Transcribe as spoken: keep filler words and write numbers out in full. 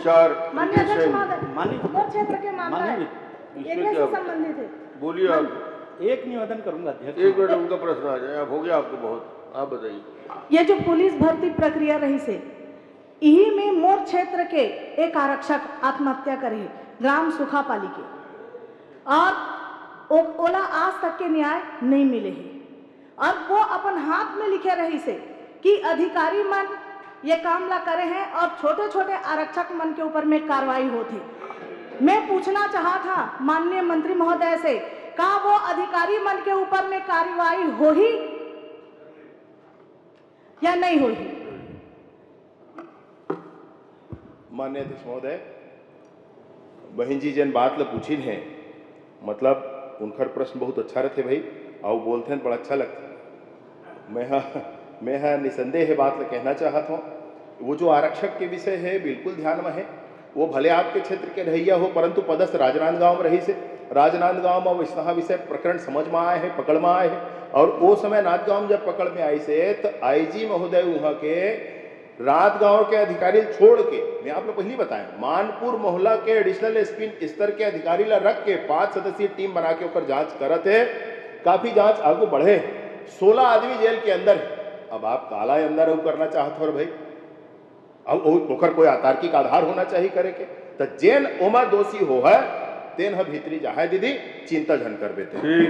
विचार माननीय विषय अध्यक्ष में। महोदय, माननीय- मोर क्षेत्र के मामला है, माननीय, इसमें एकरे क्या से संबंधित है। बोलिए आप। एक निवेदन करूंगा अध्यक्ष। एक मिनट, उनका प्रश्न आ जाए। अब हो गया आपको बहुत, आप बताइए। ये जो पुलिस भर्ती प्रक्रिया रहिस हे, इही में मोर क्षेत्र के एक आरक्षक आत्महत्या करे हे, ग्राम सुखापाली के, और ओ-, ओला आज तक के न्याय नहीं मिले हे। और वो अपन हाथ में लिखे रहिस हे कि अधिकारी मन ये काम ला करे हैं और छोटे छोटे आरक्षक मन के ऊपर में कार्रवाई होत हे। मैं पूछना चाहत हंव माननीय मंत्री महोदय से, का वो अधिकारी मन के ऊपर में कार्रवाई होही या नहीं होही? माननीय अध्यक्ष महोदय, बहिन जी जेन बात ल पूछिन हे, मतलब उनकर प्रश्न बहुत अच्छा रथे भाई, अउ बोलथे न बड़ा अच्छा लगथे। मैं ह मैं ह निसंदेह ये बात ल कहना चाहत हंव, वो जो आरक्षक के विषय हे बिल्कुल ध्यान में हे। वो भले आपके क्षेत्र के रहइया हो, परंतु पदस्थ राजनांदगांव में रहिस हे। राजनांदगांव में वैसहा विषय प्रकरण समझ में आए हे, पकड़ में आए हे, और वो समय नांदगांव जब पकड़ में आइस हे त आईजी महोदय उहाँ के राजनांदगांव के अधिकारी ल छोड़ के, मैं आप लोग पहली बताया, मानपुर मोहला के एडिशनल एसपी स्तर के अधिकारी ला रख के पांच सदस्यीय टीम बना के ओकर जांच करत हे। काफी जांच आगू बढ़े, सोलह आदमी जेल के अंदर हे। अब आप काला अंदर अउ करना चाहत हो रे भाई? अब ओ-, ओकर कोई अतार्किक आधार होना चाहिए करे के। त जेन ओमा दोषी हो है, तेन ह भीतरी जाहय दीदी, चिंता झन करबे ते। ठीक